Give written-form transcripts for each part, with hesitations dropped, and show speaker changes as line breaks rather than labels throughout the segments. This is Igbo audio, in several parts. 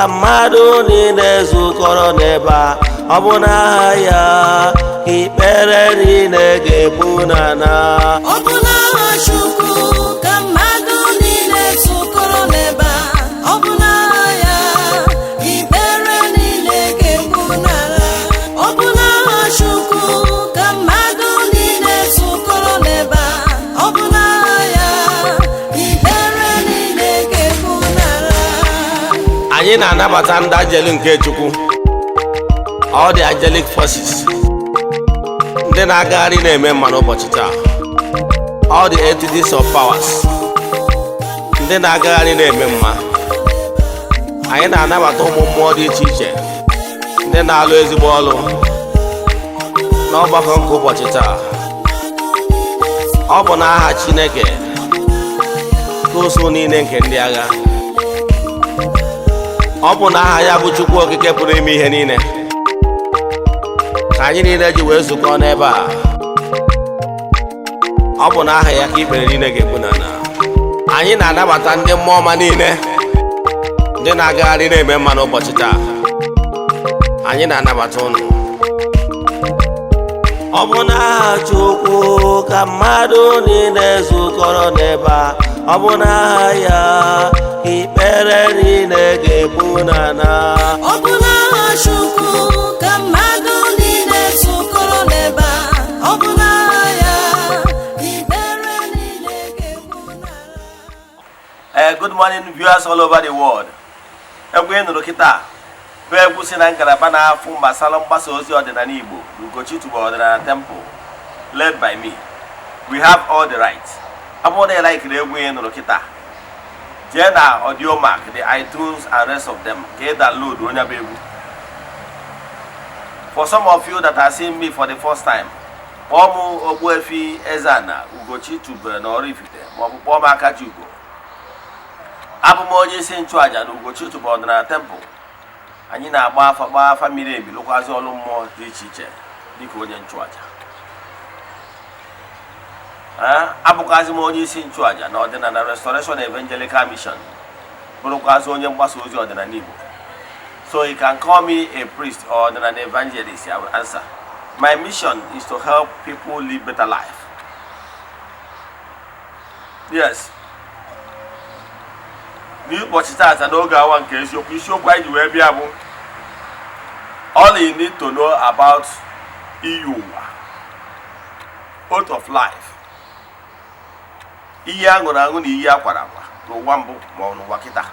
Ka mmadụ niile zukọrọ n'ebe a, ọ bụ n'aha ya ka ikpere niile ga-egbu n'ala.
Ọ bụ n'aha Chukwu ka mmadụ niile zukọrọ n'ebe a. Ọ bụ n'aha ya ikpere niile ga-egbu n'ala. Ọ bụ n'aha Chukwu ka mmadụ niile zukọrọ n'ebe a. Ọ bụ n'aha ya ikpere niile ga-egbu n'ala.
Anyị na-anabata ndị anjelu nke Chukwu, all the angelic forces, ndị na-agagharị na-eme mma n'ụbọchị taa, all the entities of powers, ndị na-agagharị na-eme mma. Anyị na-anabata ụmụ mmụọ dị iche iche, ndị na-alụ ezigbo ọlụ n'ọgbakọ nke ụbọchị taa. Ọ bụ n'aha Chineke ka usuu niile nke ndị agha, ọ bụ n'aha ya bụ Chukwu Okike pụrụ ime ihe niile, ka anyị niile ji wee zukọ n'ebe a. Ọ bụ n'aha ya ka ikpere niile ga-egbu n'ala. Anyị na-anabata ndị mmụọ ọma niile, ndị na-agagharị na-eme mma n'ụbọchị taa. Anyị na-anabata ụnụ. Ọ bụ n'aha Chukwu ka mmadụ niile zukọrọ n'ebe a. Ọ bụ n'aha ya ka ikpere niile ga-egbu n'ala.
Ọ bụ n'aha Chukwu ka mmadụ niile zukọrọ n'ebe a. Ọ bụ n'aha ya ikpere niile ga-egbu n'ala.
Good morning, viewers all over the world. Egwu ị nụrụ kịta bụ egwu si na ngalaba na-afụ gbasara mgbasa ozi ọdịnala Igbo, Ugochi Tubelu Ọdịnala Temple, led by me. We have all the right. Ọ bụrụ na ị like-iri egwu ị nụrụ kịta, jee na Audiomack, the iTunes and rest of them, ka ị download onye bụ egwu. For some of you that are seeing me for the first time, kpọọ m Ogbuefi Eze-Ana Ugochi Tubelu na Oraifite, maọbụ kpọọ m Akaji Ugo. Abụ m onye isi nchụaja na Ugochi Tubelu Ọdịnala Temple. Anyị na-agba afa, gbaa afa miri emi, lụkwazị ọrụ mmụọ dị iche iche dịka onye nchụaja. Abụkwazị m onye isi nchụaja na Ọdịnala Restoration Evangelical Mission, bụrụkwazị onye mgbasa ozi ọdịnala Igbo. So you can call me a priest or an evangelist, I will answer. My mission is to help people live better life. Yes, n'ụbọchị taata, n'oge awa nke eziokwu, isiokwu anyị ji wee bịa bụ "All you need to know about iyi ụwa", oath of life, iyi a ṅụrụ aṅụ na iyi akwara akwa n'ụwa mbụ ma ọ n'ụwa kịta.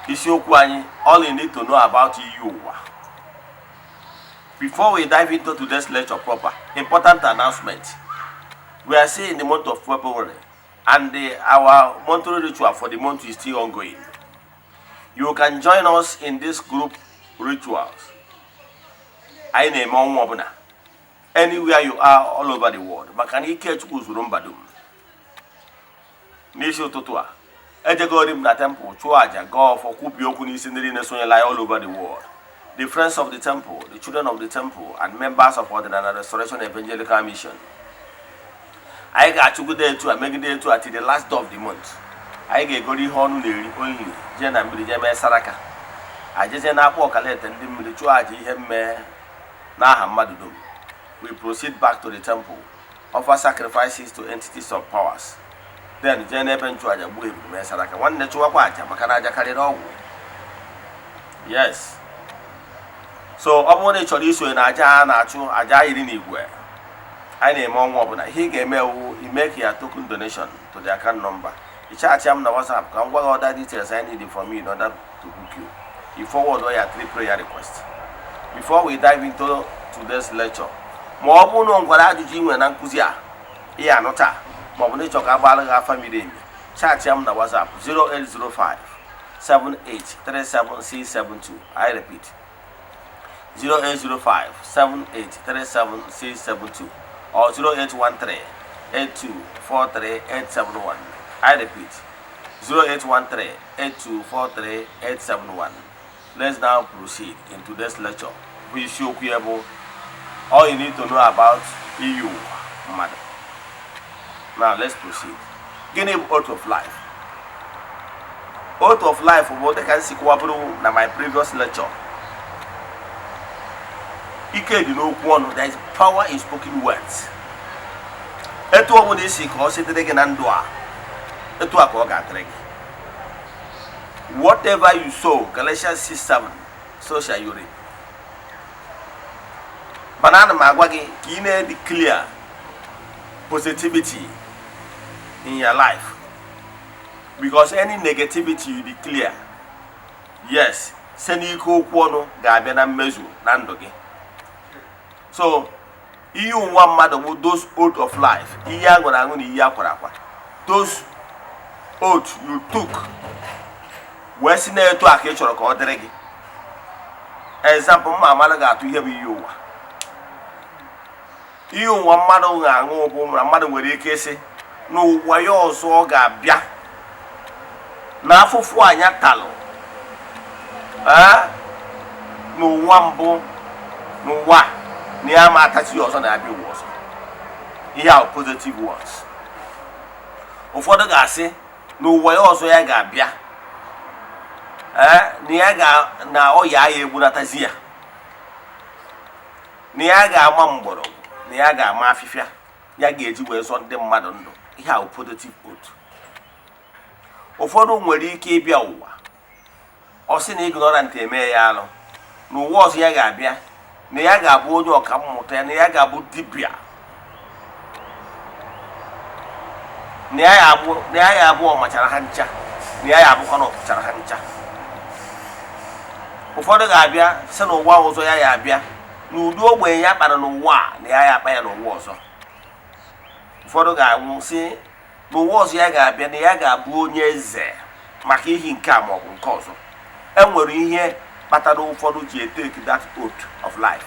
Isiokwu anyị, "All you need to know about iyi ụwa". Before we dive into today's lecture proper, important announcement. We are still in the month of February and our monthly ritual for the month is still ongoing. You can join us in this group rituals anyị na-eme ọnwa ọbụla, anywhere you are all over the world, maka na ike Chukwu zuru mba dum. N'isi ụtụtụ a, ejegori m na temple chụọ àjà, gaa ọfọ, kwubie okwu n'isi ndị niile sonyela anyị all over the world, the friends of the temple, the children of the temple and members of Ọdịnala Restoration Evangelical Mission. Anyị ga-achụgide etu a, megide etu a till the last day of the month. Anyị ga-egoro ihe ọnụ na-eri only, jee na mmiri, jee mee saraka, ajezie na-akpọ ọkalete ndị mmiri, chụọ àjà ihe mmee n'aha mmadụ dum. We proceed back to the temple, offer sacrifices to entities of powers, then jee n'ebe nchụaja, gbuo ebulu, mee saraka. Nwanne, chụwakwa aja, maka na aja karịrị ọgwụ. Yes, so ọ bụrụ na ị chọrọ isonye na aja a na-achụ, aja iri na igwe anyị na-eme ọnwa ọbụla, ihe ị ga-eme wu ime ka ya token donation to the account number. Ị chat m na WhatsApp ka m gwa gị other details I need from you in order to book you. You forward your three prayer requests. Before we dive into today's lecture, ma ọ bụrụ na o nwere ajụjụ ị nwere na nkụzi a ị anụ taa, ma ọ bụ na ịchọ ka agbaara gị afa miri emi, chat m na WhatsApp 0805 7837672. I repeat, 0805 7837672 or 0813 8243871. I repeat, 0813 8243871. Let's now proceed in today's lecture, bụ isiokwu ya bụ "All you need to know about iyi ụwa mmadụ". Now let's proceed. Gịnị bụ oath of life? Oath of life bụ dịka m si kọwabụrụ na my previous lecture, ike dị n'okwu ọnụ. There is power in spoken words. Etu ọbụla isi ka ọ si dịrị gị na ndụ a, etu a ka ọ ga-adịrị gị. Whatever you sow, Galatians 6:7, so shall you reap. Mana ana m agwa gị ka ị na-declare positivity in your life, because any negativity you declare, yes, site n'ike okwu ọnụ ga-abịa na mmezu na ndụ gị. So iyi ụwa mmadụ bụ those oath of life, iyi a ṅụrụ aṅụ na iyi akwara akwa, those oath you took wee si na-etu a ka ị chọrọ ka ọ dịrị gị. Example, mma amalụ ga-atụ ihe bụ iyi ụwa. Iyi ụwa mmadụ ga-aṅụ bụ na mmadụ nwere ike ịsị n'ụwa ya ọzọ ọ ga-abịa na afụfụ anya talụ ee n'ụwa mbụ, n'ụwa na ya ma atachi ya ọzọ na-abịa ụwa ọzọ. Ihe ahụ positive ones. Ụfọdụ ga-asị n'ụwa ya ọzọ ya ga-abịa ee na ya ga na ọya ya egbunatazi ya, na ya ga-ama mgbọrọgwụ, na ya ga-ama afịfịa ya ga-eji wee zọọ ndị mmadụ ndụ. Ihe ahụ positive oath. Ụfọdụ nwere ike ịbịa ụwa, ọ sị na ignorant eme ya alụ, n'ụwa ọzọ ya ga-abịa na ya ga-abụ onye ọka mmụta ya, na ya ga-abụ dibịa, na ya ga-abụ ọmachara ha ncha, na ya ga-abụkwa na ọpụchara ha ncha. Ụfọdụ ga-abịa sị n'ụwa ọzọ ya ga-abịa n'ụdị ogbenye ya kpara n'ụwa a, na ya ya akpa ya n'ụwa ọzọ. Ụfọdụ ga-anwụ sị n'ụwa ọzọ ya ga-abịa na ya ga-abụ onye eze maka ihi nke a maọbụ nke ọzọ. E nwere ihe kpatara ụfọdụ ji etake that oath of life.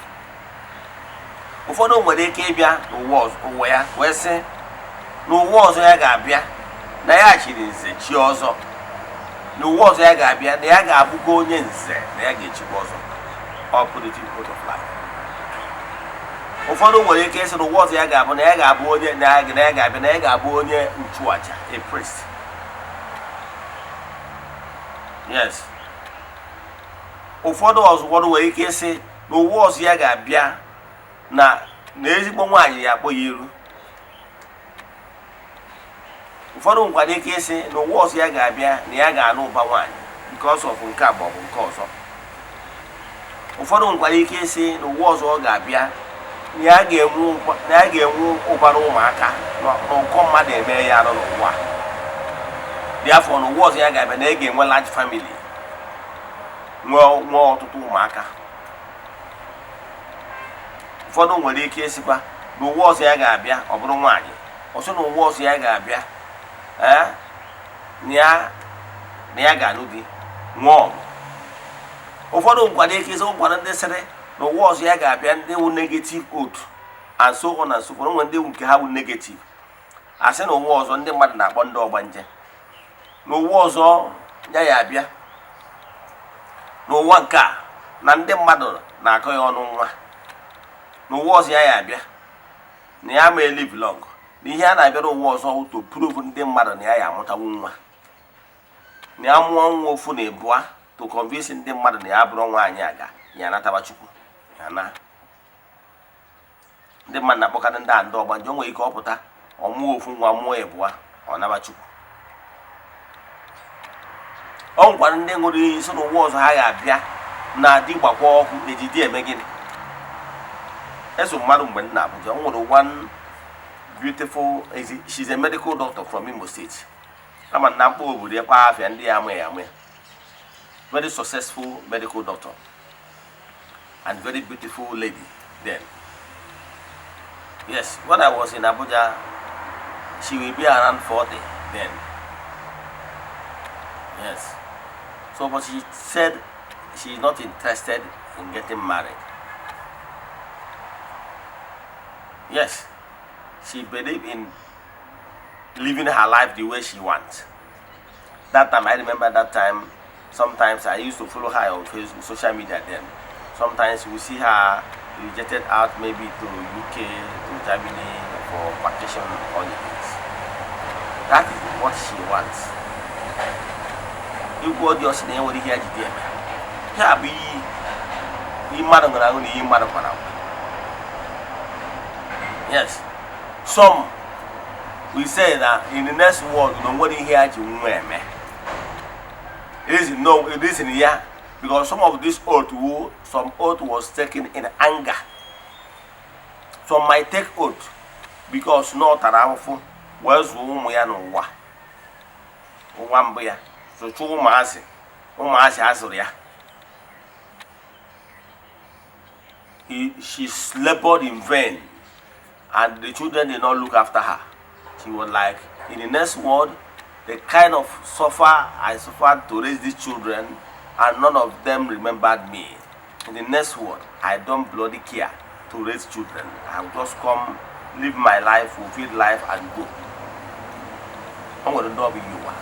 Ụfọdụ nwere ike ịbịa n'ụwa ọzọ ụwa ya wee sị n'ụwa ọzọ ya ga-abịa na ya chiri nze chi ọzọ, n'ụwa ọzọ ya ga-abịa na ya ga-abụkwa onye nze, na ya ga-echikwa ọzọ. Ọ positive oath of life. Ụfọdụ nwere ike ịsị n'ụwa ọzọ ya ga-abụ na ya ga-abụ onye na ya ga-abịa na ya ga-abụ onye nchụaja, a priest. Yes, ụfọdụ ọzọ, ụfọdụ nwere ike ịsị n'ụwa ọzọ ya ga-abịa na ezigbo nwaanyị ya akpọ ya iru. Ụfọdụ nwekwara ike ịsị n'ụwa ọzọ ya ga-abịa na ya ga-anụ ụba nwaanyị because of nke a maọbụ nke ọzọ. Ụfọdụ nwekwara ike ịsị n'ụwa ọzọ ọ ga-abịa na ya ga-enwe ụbara ụmụaka, na ụkọ mmadụ eme ya arụ n'ụwa dị afọ. N'ụwa ọzọ ya ga-abịa na ya ga-enwe large family, nwee ọtụtụ ụmụaka. Ụfọdụ nwere ike ịsịkwa n'ụwa ọzọ ya ga-abịa, ọ bụrụ nwaanyị ọsọ, n'ụwa ọzọ ya ga-abịa ee na ya ga-anụ di, nwee ọgụ. Ụfọdụ nkwado ike ịsị, nkwado ndị sịrị n'ụwa ọzọ ya ga-abịa, ndị wụ negative oath and so on and so forth. Nwere ndị nke ha wụ negative, asị n'ụwa ọzọ ndị mmadụ na-akpọ ndị ọgbanje, n'ụwa ọzọ ya ya abịa n'ụwa nke a na ndị mmadụ na-akọ ya ọnụ nwa, n'ụwa ọzọ ya ya abịa na ya ma live long, na ihe a na-abịa n'ụwa ọzọ wụ to prove ndị mmadụ na ya ya amụtawu nwa, na ya mụọ nwa ofu na ịbụa, to convince ndị mmadụ na ya bụrụ nwaanyị aga ya anataba Chukwu ya. Na ndị mmadụ na-akpọkarị ndị a ndị ọgbanje. O nwere ike ọpụta, ọ mụọ ofu nwa, mụọ ịbụa, ọ naba Chukwu. Ọ nwekwara ndị ṅụrụ iyi si n'ụwa ọzọ ha ga-abịa na di gbakwa ọkụ ejidi eme gịnị. Eso mmadụ mgbe m na Abuja, o nwere one beautiful, she's a medical doctor from Imo State, ama na mkpa obodo ya kpaa afịa ndị ya ama ya ama ya, very successful medical doctor and very beautiful lady then. Yes, when I was in Abuja, she will be around 40 then. Yes, so but she said she is not interested in getting married. Yes, she believed in living her life the way she wants. That time, I remember that time, sometimes I used to follow her on Facebook, social media then. Sometimes we see her rejected out maybe to UK, to Germany for vacation holidays. That is what she wants. Ikwu ọdị, ọsị na ya nwere ihe ya jide eme. Ya bụ iyi, iyi mmadụ ṅụrụ aṅụ na iyi mmadụ kwara akwa. Yes, some we say na in the next world na onwere ihe ya ji nwa eme. Reason, no reason ya, because some of this oath wo, some oath was taken in anger. Some might take oath because na ọ tara ahụhụ wee zụọ ụmụ ya n'ụwa, ụwa mbụ ya, zụcha ụmụazị, ụmụazị azụrụ ya. She labored in vain and the children did not look after her. She was like, "In the next world, the kind of suffer I suffered to raise these children and none of them remembered me, in the next world I don't bloody care to raise children. I will just come live my life, fulfill life and go." O nwere ndị ọ bụ iyi ụwa,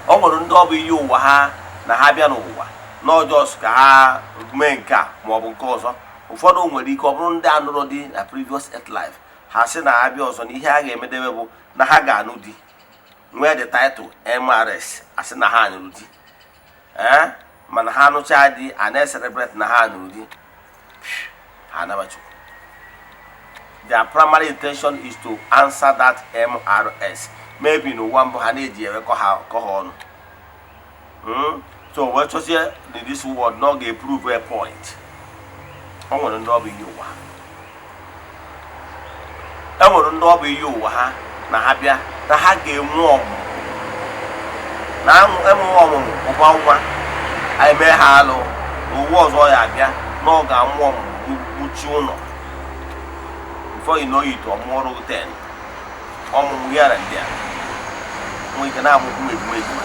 o nwere ndị ọ bụ iyi ụwa ha na ha bịa n'ụwa n'ọjọọ ka ha mee nke a ma ọ bụ nke ọzọ. Ụfọdụ nwere ike ọ bụrụ ndị anụrụ di na previous earth life. Ha sị na ha bịa ọzọ na ihe ha ga-emedebe bụ na ha ga-anụ di, nwee the title MRS, asị na ha nụrụ di. Ee, mana ha anụcha di, a na-celebrate na ha nụrụ di, ha anabachukwu. Their primary intention is to answer that MRS. Maybe n'ụwa mbụ ha na-eji ewekọ ha kọ ha ọnụ. So wee chọzie in this world na ọ ga-eprove a point. O nwere ndị ọ bụ iyi ụwa, e nwere ndị ọ bụ iyi ụwa ha na ha bịa na ha ga-enwe ọmụmụ, na enweghị ọmụmụ ụba nwa eme ha alụ. N'ụwa ọzọ ya abịa na ọ ga-amụ ọmụmụ kpuchi ụlọ. Before you know it, ọ mụọrụ 10 ọmụmụ ya na ndị a nwee ike na-amụkwu ejima ejima.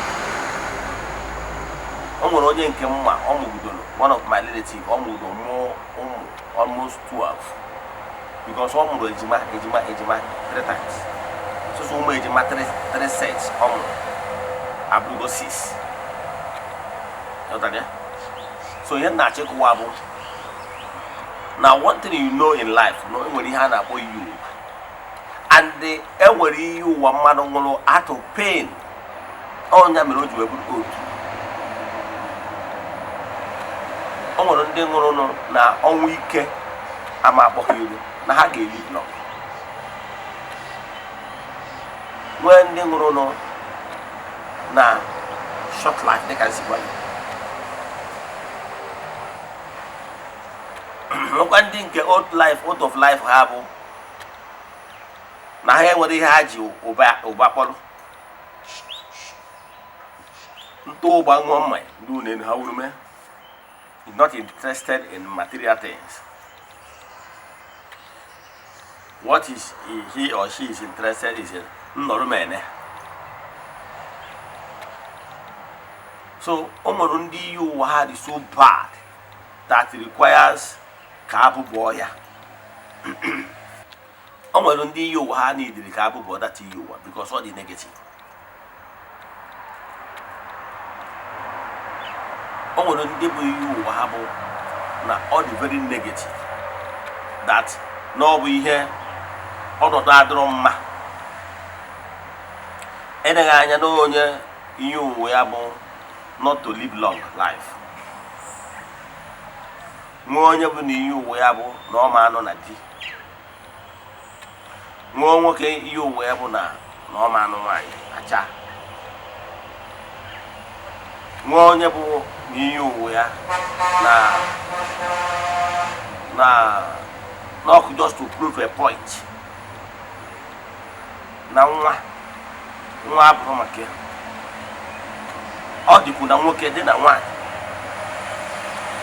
O nwere onye nke mma ọ mụgidoro, one of my relative, ọ mụgidoro mụọ ụmụ almost 12 because ọ mụrụ ejima ejima ejima three times. Sọsọ ụmụ ejima three sets ọ mụrụ abụrụgo 6. Ghọtara ya? So ihe m na-achịkọwa bụ na one thing you know in life, na enwere ihe a na-akpọ iyi ụwa, and enwere iyi ụwa mmadụ nwụrụ out of pain. Ọnya mere o ji wee bụrụ otu. O nwere ndị nwụrụ na ọnwụ ike ama akpọ ha iru na ha ga-eli blọk. Nwee ndị nwụrụ na short life, dịka nsi gwa gị. Nwekwa ndị nke old life, out of life ha bụ na ha enwere ihe ha ji ụba ụba kpọrọ ntụ ụgba ṅụọ mmanya ndị unu ha wurume, is not interested in material things. What is he or she is interested is in nnọrọ mene. So o nwere ndị iyi ụwa ha dị so bad that requires ka abụbụọ ya. O nwere ndị iyi ụwa ha neediri ka abụbụọ that iyi ụwa because ọ dị negative. O nwere ndị bụ iyi ụwa ha bụ na ọ dị very negative, that na ọ bụ ihe ọnọdụ adịrọ mma. Eleghị anya na onye iyi ụwa ya bụ not to live long life. Nwee onye bụ na iyi ụwa ya bụ na ọ ma anọ na di. Nwee nwoke iyi ụwa ya bụ na ọ ma anụ nwaanyị acha. Nwee onye bụ na iyi ụwa ya na n'ọkụ just to prove a point, na nwa nwa abụrụ maka ya. Ọ dịkwu na nwoke dị na nwaanyị.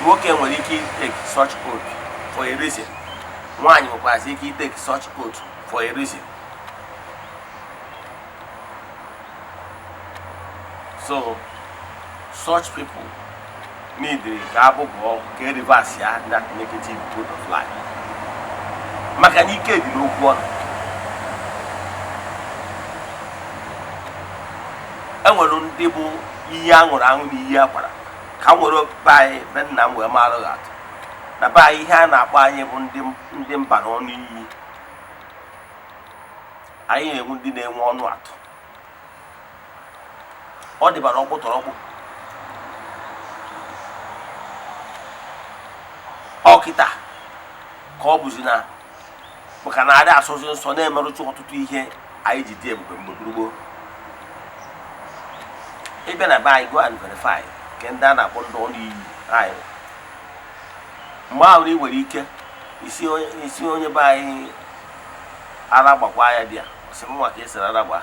Nwoke nwere ike take such oath for a reason, nwaanyị nwekwazị ike take such oath for a reason. So such people need ka abụbọ ka e reverse ya that negative mode of life, maka na ike dị n'okwu ọnụ. Enwere ndị bụ iyi aṅụrụ aṅụ na iyi akwara. Ka m were be anyị, be nna m, wee mara gị atụ. Na be anyị, ihe a na-akpọ anyị bụ ndị mba n'ọnụ iyi. Anyị na-enwe ndị na-enwe ọnụ atụ. Ọ dịbara ọkpụtọrọkpụ. Ọ kịta ka ọ bụzi na maka na adị asụzi nsọ na-emerụcha ọtụtụ ihe anyị ji dị ebube mgbe gburugburu. Ịbịa na be anyị, go and verify nke ndị a na-akpọ ndị ọnụ iyi anyị mgbe ahụ na ị nwere ike isi onye be anyị ara gbakwa ya dị ya ọsị nwa ka esiri ara gbaa.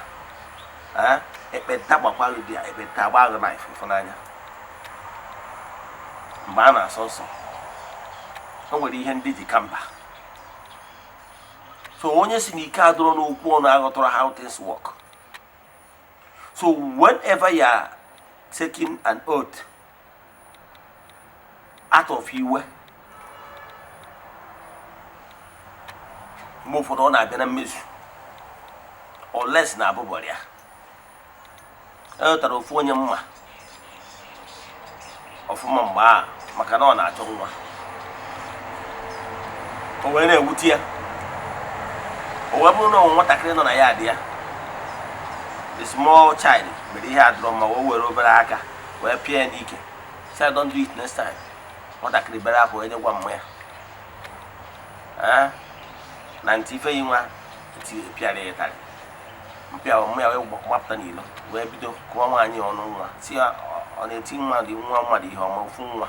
Ee, ekpenta gbakwa gị dị ya, ekpenta agba gị knife ịfụnanya. Mgbe a na-asọ nsọ, o nwere ihe ndị ji ka mba. So onye si na ike adọrọ n'okwu ọnụ aghọtara how things work. So whenever you are taking an oath out of iwe, mgbe ụfọdụ ọ na-abịa na mmezu unless na abụbọrọ ya. Ewetara ofu onye mma ọfụma mgbe ahụ maka na ọ na-achọ nwa, o wee na-ewute ya. O wee bụrụ na ọ nwatakịrị nọ na ya dị ya, the small child mere ihe adịrọ mma, wee were obere aka wee pịa ya n'ike, say, "Don't do it next time." Nwatakịrị bere akwa, wee nyegwa mma ya na ntị ife yi nwa pịara ya ịtarị mpịa mma ya, wee gbapụta n'ilo wee bido kụọ nwaanyị ọnụ nwa, si ya ọ na-eti mmadụ nwa mmadụ ihe ọma. Ofu nwa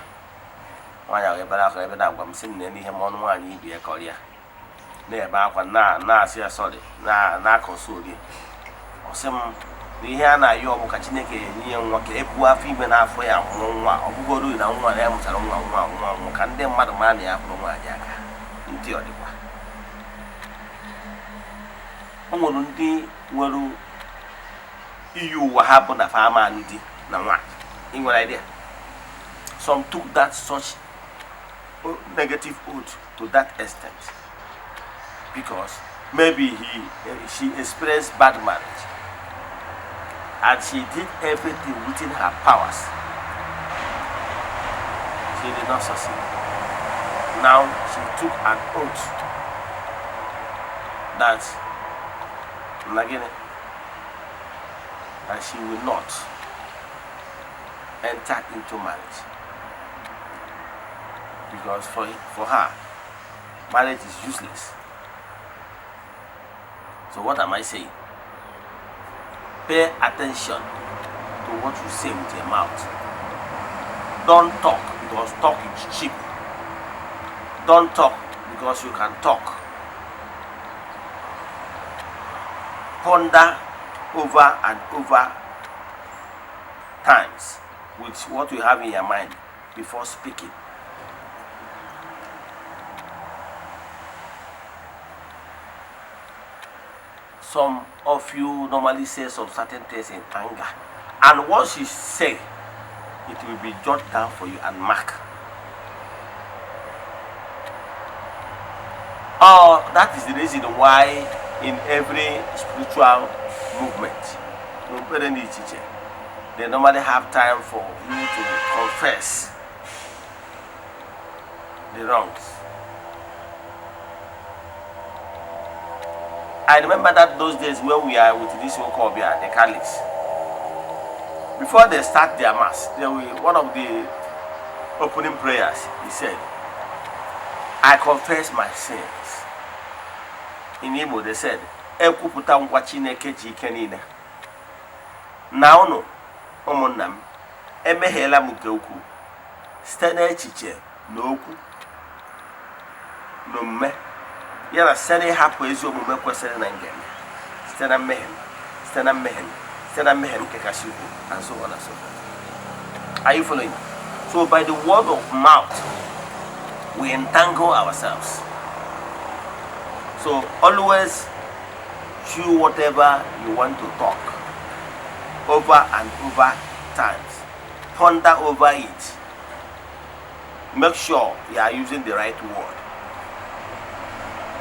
nwaanyị ahụ ebere akwa ebe na-agwa m sị m na ihe ma ọnụ nwaanyị ibi ya kọrọ ya na-ebe akwa na-asị ya sorry, na-akọsọ orie. Ọ sị m na ihe a na-ayọ ọ bụ ka Chineke enye ya nwa, ka e buo afọ ime n'afọ ya mụọ nwa. Ọ bụgoro na nwa na ya mụtara nwa nwa nwa nwa, ka ndị mmadụ mara na ya bụrụ nwaanyị aka ntị. Ọ dịkwa o nwere ndị nwere iyi ụwa ha bụ na fama ndị na nwaanyị. Ị nwere idea? Some took that such negative oath to that extent because maybe he she experienced bad marriage and she did everything within her powers. She did not succeed. Now she took an oath that na gịnị, that she will not enter into marriage because for her, marriage is useless. So what am I saying? Pay attention to what you say with your mouth. Don't talk because talk is cheap. Don't talk because you can talk. Ponder over and over times with what you have in your mind before speaking. Some of you normally say some certain things in anger, and once you say it, will be jotted down for you and mark. Oh, that is the reason why in every spiritual movement, n'okpukpere dị iche iche, they normally have time for you to confess the wrongs. I remember that those days when we are with this Okobia, the Catholics, before they start their mass, they will, one of the opening prayers, he said, "I confess my sins." In Igbo, they said, "Ekwupụta ngwa Chineke ji ike niile. Na unu, ụmụnna m, emehiela m nke ukwuu site n'echiche na okwu na omume ya na site n'ịhapụ ezi omume kwesịrị na ngeme, site na mmehie m, site na mmehie m, site na mmehie m nke kasị ukwuu," and so on and so forth. Are you following? So by the word of mouth, we entangle ourselves. So always chew whatever you want to talk over and over times. Ponder over it. Make sure you are using the right word.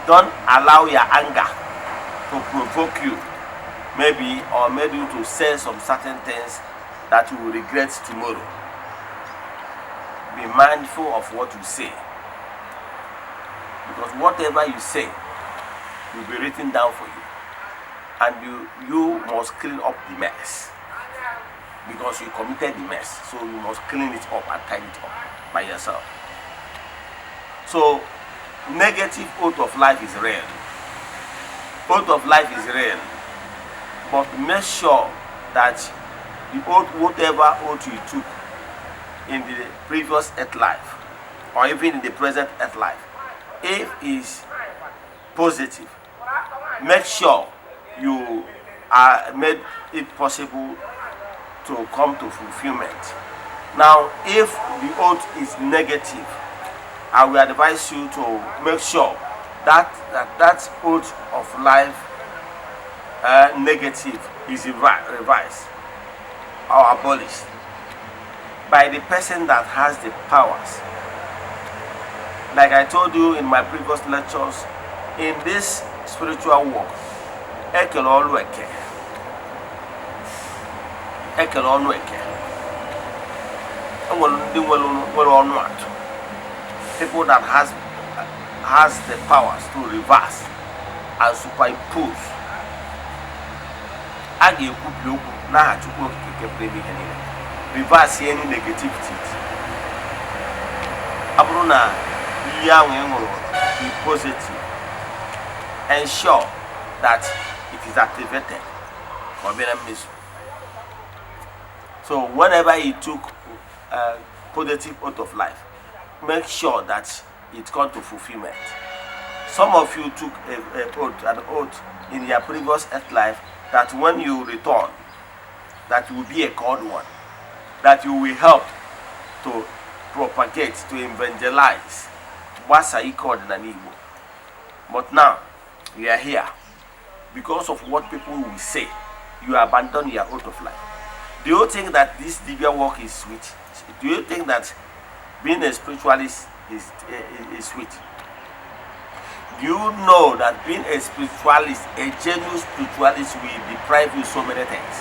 Don't allow your anger to provoke you, maybe, or maybe you to say some certain things that you will regret tomorrow. Be mindful of what you say, because whatever you say will be written down for you, and you must clean up the mess. Because you committed the mess, so you must clean it up and tidy it up by yourself. So negative oath of life is real. Oath of life is real, but make sure that the oath, whatever oath you took in the previous earth life or even in the present earth life, if is positive, make sure you are made it possible to come to fulfillment. Now, if the oath is negative, I will advise you to make sure that oath of life negative is revised or abolished by the person that has the powers. Like I told you in my previous lectures, in this spiritual work, ekele ọlụ eke, ekele ọnụ eke. Enwere ndị nwere ọnụ atụ, people that has the powers to reverse and superimpose. A ga-ekwubi okwu n'aha Chukwu Okike nke pụrụ ime ihe niile, reverse any negativity. Ọ bụrụ na iyi ahụ ị ṅụrụ be positive, ensure that it is activated ka ọ bịa na mmezu. So whenever you took a positive oath of life, make sure that it come to fulfillment. Some of you took a oath, an oath in your previous earth life, that when you return, that you will be a called one, that you will help to propagate, to evangelize gbasa ike ọdịnala Igbo. But now you are here, because of what people will say, you abandon your oath of life. Do you think that this dibia work is sweet? Do you think that being a spiritualist is sweet? Do you know that being a spiritualist, a genuine spiritualist, will deprive you so many things?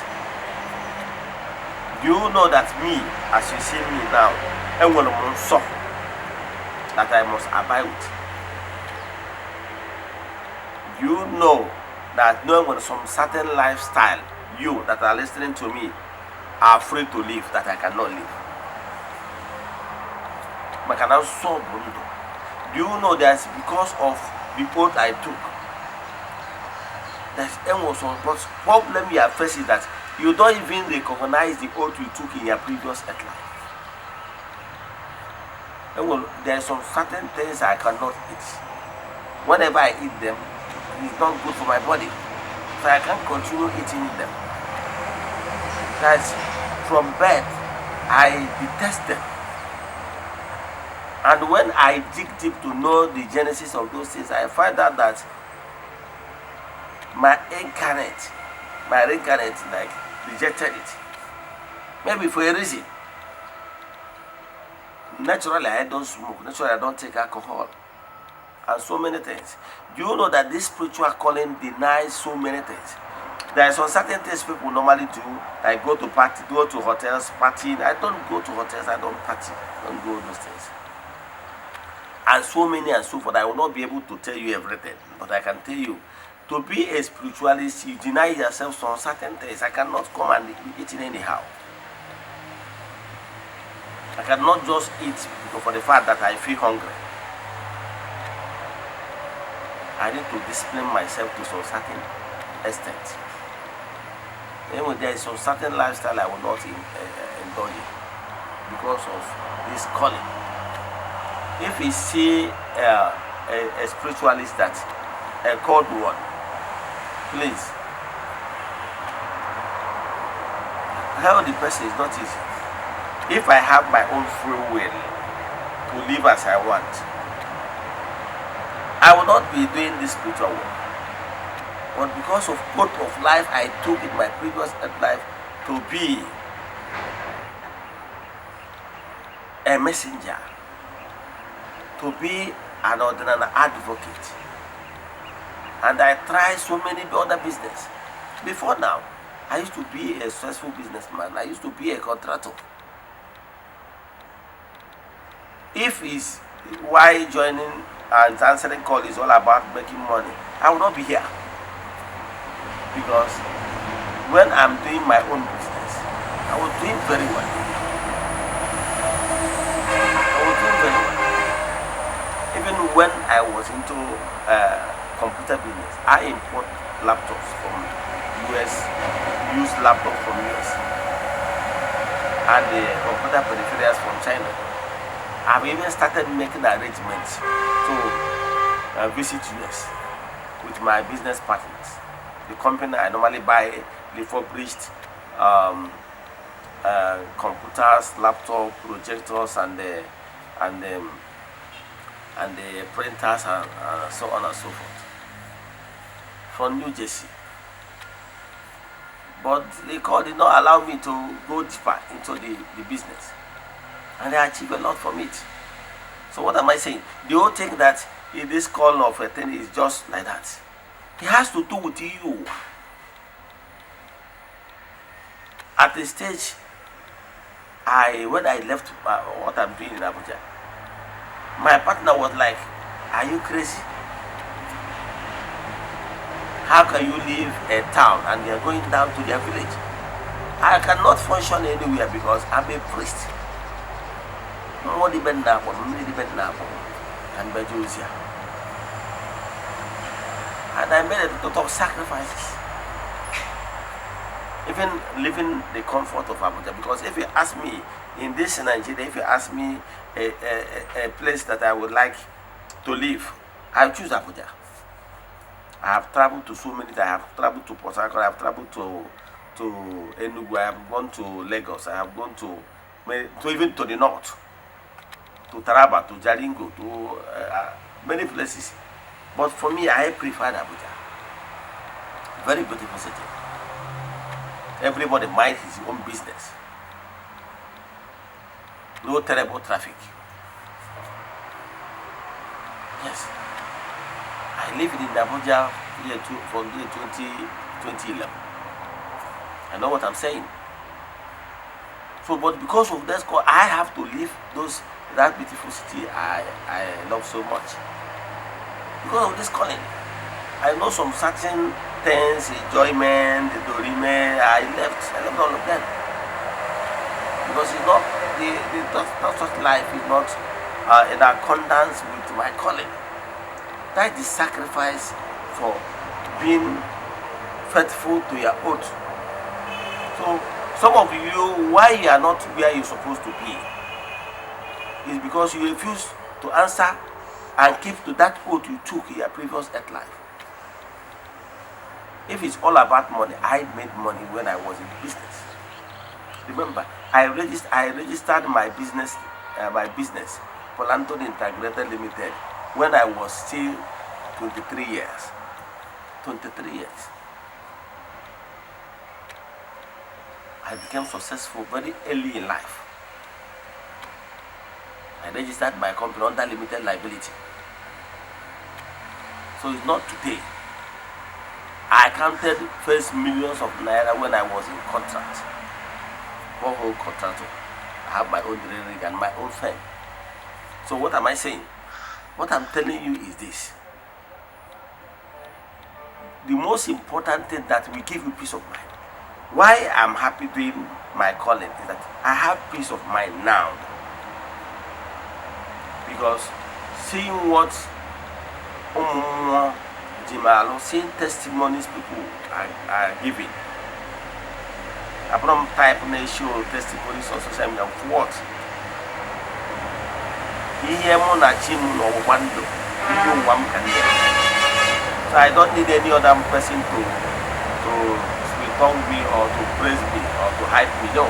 Do you know that me, as you see me now, enwere m nsọ that I must abide with? Do you know that no nwere some certain lifestyle you that are listening to me are free to live that I cannot live? Maka na nsọ bụ ndụ. Do you know that because of the oath I took, there's enwere some, but problem you are facing is that you don't even recognize the oath you took in your previous earth life. Enwere, there are some certain things I cannot eat. Whenever I eat them, it's not good for my body, so I can't continue eating them. That's from birth I detest them. And when I dig deep to know the genesis of those things, I find out that my incarnate, my reincarnate, like, rejected it. Maybe for a reason. Naturally, I don't smoke. Naturally, I don't take alcohol. And so many things. Do you know that this spiritual calling denies so many things? There are some certain things people normally do, like go to party, go to hotels, party. I don't go to hotels, I don't party, I don't go those things. And so many and so forth. I will not be able to tell you everything, but I can tell you, to be a spiritualist, you deny yourself some certain things. I cannot come and be eating anyhow. I cannot just eat because for the fact that I feel hungry. I need to discipline myself to some certain extent. Anyway, there is some certain lifestyle I will not indulge in because of this calling. If you see a spiritualist that a called one, please tell the person it's not easy. If I have my own free will to live as I want, I will not be doing this spiritual work. But because of oath of life I took in my previous earth life to be a messenger, to be an ordinary advocate, and I tried so many other business. Before now, I used to be a successful businessman. I used to be a contractor. If is why joining and answering call is all about making money, I will not be here. Because when I'm doing my own business, I was doing very well. I was doing very well. Even when I was into computer business, I import laptops from US, used laptop from US, and the computer peripherals from China. I've even started making arrangements to visit US with my business partners. The company I normally buy refurbished computers, laptop, projectors, and the printers and so on and so forth from New Jersey. But the call did not allow me to go deeper into the business. And I achieved a lot from it. So what am I saying? The whole thing that this call of a thing is just like that. It has to do with you. At the stage, I when I left what I'm doing in Abuja, my partner was like, "Are you crazy? How can you leave a town and you're going down to their village?" I cannot function anywhere because I'm a priest. Mmụọ dị be nna akpọ m, mmiri dị be nna akpọ m, ka m bịa jee ozi a. And I made a lot of sacrifices. Even leaving the comfort of Abuja. Because if you ask me, in this Nigeria, if you ask me a place that I would like to live, I choose Abuja. I have traveled to so many. I have traveled to Port Harcourt. I have traveled to Enugu. I have gone to Lagos. I have gone to even to the north, to Taraba, to Jalingo, to many places. But for me, I prefer Abuja. Very beautiful city. Everybody minds his own business. No terrible traffic. Yes. I lived in Abuja from year 20, 2011. I know what I'm saying. So, but because of that call, I have to leave those that beautiful city I love so much. Because of this calling. I know some certain things, enjoyment, the dorime, I left all of them. Because it's not the that such life is not in accordance with my calling. That is the sacrifice for being faithful to your oath. So some of you, why you are not where you're supposed to be, is because you refuse to answer and keep to that oath you took in your previous earth life. If it's all about money, I made money when I was in business. Remember, I registered my business, Polanton Integrated Limited, when I was still 23 years. 23 years. I became successful very early in life. I registered my company under limited liability. So it's not today. I counted first millions of naira when I was in contract. Borehole contractor. I have my own drilling rig and my own firm. So what am I saying? What I'm telling you is this. The most important thing that will give you peace of mind. Why I'm happy doing my calling is that I have peace of mind now. Because seeing what ụmụ mmụọ ji m alụ, seeing testimonies people are giving. Abụrụ m type na-show testimonies on social media for what? Ihe mụ na chi m n'ọgbụgba ndụ, ihe ụwa m ka m na-eme. So I don't need any other person to sweet tongue me or to praise me or to hype me. No.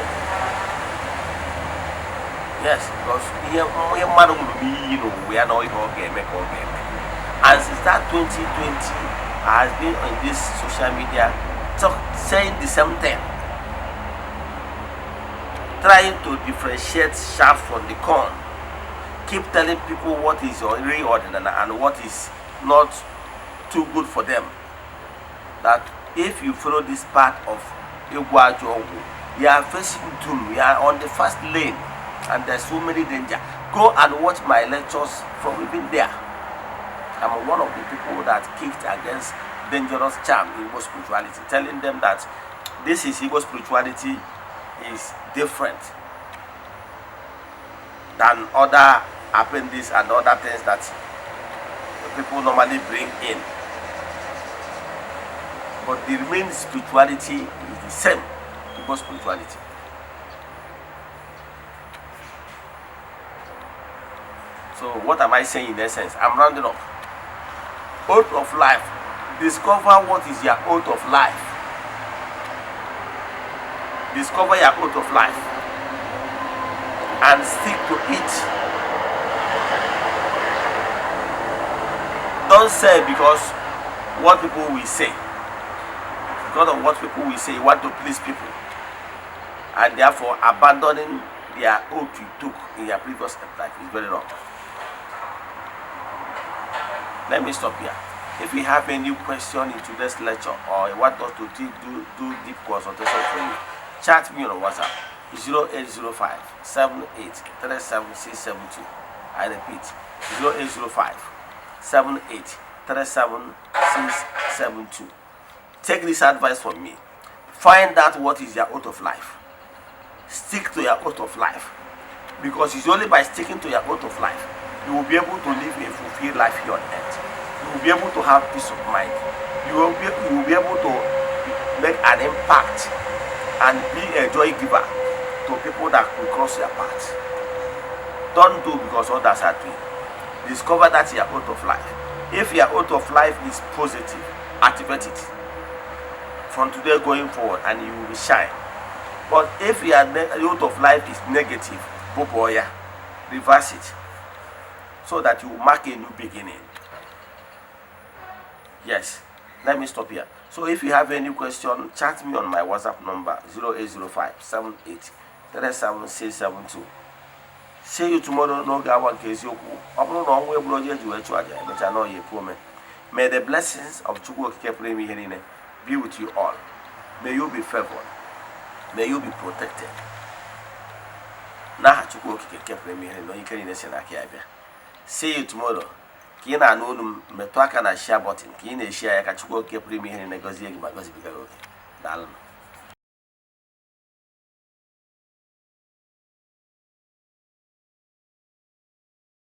Yes, because ihe ihe mmadụ ṅụrụ n'iyi n'ụwa ya na ihe ọ ga-eme ka ọ ga-eme. And since that 2020, I has been on this social media talk, saying the same thing. Trying to differentiate chaff from the corn. Keep telling people what is real ordinary and what is not too good for them. That if you follow this path of ịgwọ ajọ ọgwụ, you are facing doom. You are on the fast lane and there's so many danger. Go and watch my lectures from even there. I'm one of the people that kicked against dangerous charm in Igbo spirituality, telling them that this is Igbo spirituality. is different than other appendix and other things that people normally bring in. But the main spirituality is the same, Igbo spirituality. So what am I saying in essence? I'm rounding up. Oath of life. Discover what is your oath of life. Discover your oath of life and stick to it. Don't say because what people will say. Because of what people will say, you want to please people. And therefore abandoning their oath you took in your previous life is very wrong. Let me stop here. If you have any question in today's lecture or you want us to do deep consultation for you, chat me on WhatsApp 0805 78 37672. I repeat, 0805 78 37672. Take this advice from me. Find out what is your oath of life. Stick to your oath of life. Because it's only by sticking to your oath of life you will be able to live a fulfilled life here on earth. You will be able to have peace of mind. You will be able to make an impact and be a joy giver to people that will cross your path. Don't do because others are doing. Discover that your oath of life. If your oath of life is positive, activate it from today going forward and you will shine. But if your oath of life is negative, boy, reverse it so that you mark a new beginning. Yes, let me stop here. So if you have any question, chat me on my WhatsApp number 0805 78 37672. See you tomorrow n'oge awa nke eziokwu. Ọ bụrụ na ọnwụ egburu onye eji wee chụọ aja, emechaa na ọya ekwu ome. May the blessings of Chukwu Okike pụrụ ime ihe niile be with you all. May you be favored. May you be protected. N'aha Chukwu Okike nke pụrụ ime ihe niile, onye ike niile si n'aka ya bịa. See you tomorrow. Ka ị na-anụ olu m, metụ aka na share button ka ị na-eshare ya, ka Chukwu Okike pụrụ ime ihe niile gọzie gị ma gọzibiga gị oke. Daalụ.